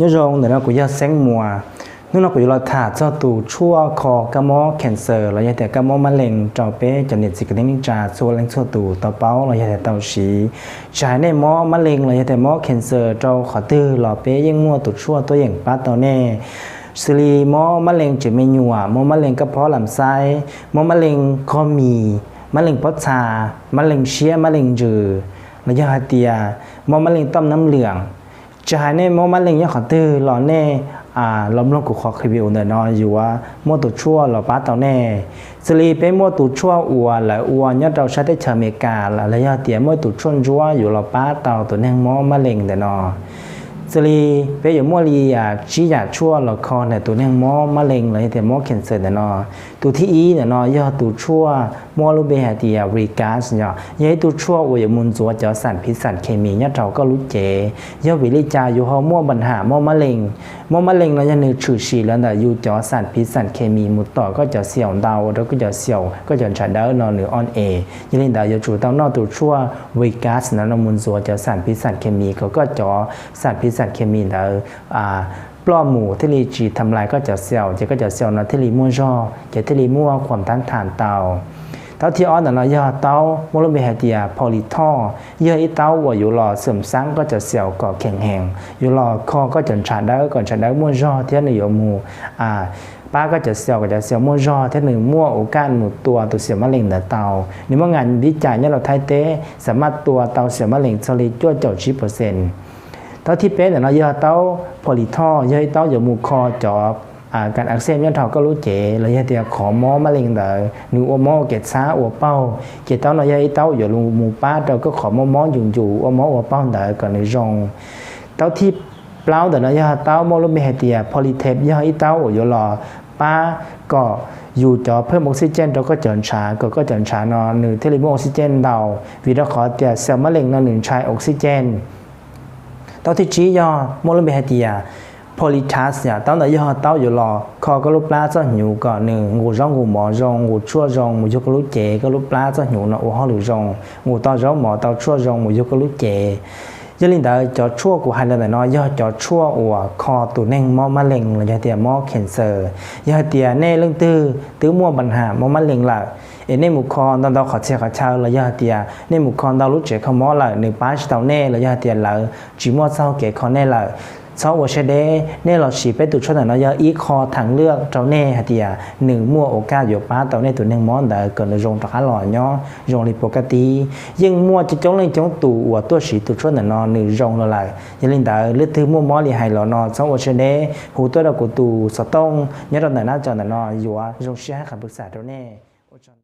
Nyob zoo, ntawm no kuv yog Xeeb Muas. Hnub no kuv yuav los tham txog tus tshuaj kho kab mob cancer los yog tias kab mob mab lees rau peb cov niam txiv kwv tij neej tsa txhua leej txhua tus tau paub los yog tias tau siv. Tsis hais nej mob mab lees los yog tias mob cancer rau qhov twg los peb yeej muaj tus tshuaj tuaj yeem pab tau nej. Xws li mob mab lees tsev me nyuam, mob mab lees kab phob lam xaib, mob mab lees qog mis, mab lees pob txha, mab lees siab, mab lees ntsws, los yog hais tias mob mab lees tom nab lwam. Tsis hais nej mob mab lees nyob qhov twg los nej los mloog kuv qhov video ntawm no yuav muaj tus tshuaj los pab tau nej. Xws li peb muaj tus tshuaj uas lawv ua nyob rau sab teb chaws Amelikas los yog tias muaj tus tshuaj ntsuab yuav los pab tau tus neeg mob mab lees ntawm no. Xws li peb yuav muaj li tsib yam tshuaj los kho ntawm tus neeg mob mab lees los yog tias mob cancer ntawm no. Tus thib ib ntawm no yog tus tshuaj muaj lub npe hais tias Regas, yog ib tug tshuaj uas yuav mus ntxuav cov xam phiv xam khes mis nyob rau koj lub cev. Yog vim li cas yus ho muaj npa nham mob mab lees? Mob mab lees no yog nws tshwm sim los ntawm yus cov xam phiv xam khes mis mus tom koj cov xyaum ntau ua rau koj cov xyaum, koj cov ntshav dawb no nws o es. Yog li ntawd yuav tsum tau noj tus tshuaj Regas no no mus ntxuav cov xam phiv xam khes mis kom koj cov xam phiv xam khes mis ntawd ploj mus thiaj li tsis tham lais koj cov xyaum, ces koj cov xyaum no thiaj li muaj zog, ces thiaj li muaj khuam thab tham tau. Taub thib ob ntawm no yog taub muaj lub npe hais tias Polytop, yog ib taub uas yuav los xam xaab koj cov xyaum kom kheem hees, yuav los kho koj cov ntshav dawb kom ntshav dawb muaj zog thiab nws yuav mus pab koj cov xyaum kom cov xyaum muaj zog thiab nws muaj ua kaj mus tua tus xyaum mab lees ntawd tau. Nws muaj nas vib cais nyob rau Thaib teb xam maj tua tau xyaum mab lees txog li cuaj caum tsib percent. Taub thib peb ntawm no yog taub Polytop, yog ib taub yuav mus kho cov kas a xej nyob rau koj lub cev los yog tias qhov mob mab lees ntawd nws ua mob ua kev txhab ua paug, ces taub no yog ib taub yuav mus pab rau koj qhov mob mob ncus ncus ua mob ua paug ntawd kom nws zoo. Taub thib plaub ntawm no yog taub muaj lub npe hais tias Polytape, yog ib taub uas yuav los pab kom yus cov phwj oxygen rau koj cov ntshav kom koj cov ntshav no nws thiaj li muaj oxygen ntau, vim rau qhov tias xyaum mab lees no nws ntshai oxygen. Taub thib tsib yog muaj lub npe hais tias Polytuss, yog taub ntawd yog taub yuav los kho koj lub plab txoj hnyuv kom nws nqus zaub nqus mov zoo, nqus tshuaj zoo mus yug koj lub cev, koj lub plab txoj hnyuv no ua hauj lwm zoo, nqus tau zaub mov tau tshuaj zoo mus yug koj lub cev. Yog li ntawd cov tshuaj kuv hais los ntawm no yog cov tshuaj uas kho tus neeg mob mab lees los yog tias mob cancer. Yog hais tias nej leej twg twb muaj npa nham mob mab lees lawm, es nej mus kho ntau ntau qhov txhia qhov chaw los yog hais tias nej mus kho ntau lub tsev kho mob lawm nws pab tsis tau nej los yog hais tias lawv tsis muaj txoj hau kev kho nej lawm, txhob ua siab deb, nej los siv peb tus tshuaj ntawm no yog ib qho thaj lwaj rau nej hais tias nws muaj ua kaj yuav pab tau nej tus neeg mob ntawd kom nws zoo rov qab los nyob zoo li puas kaj tib. Yeej muaj coob coob leej coob tus uas tuaj siv tus tshuaj ntawm no nws zoo los lawm. Yog li ntawd leej twg muaj mob li hais los no txhob ua siab deb, hu tuaj rau kuv tus xov tooj nyob rau ntawm nab cov ntawm no yuav zoo siab hab qha pw xam rau nej.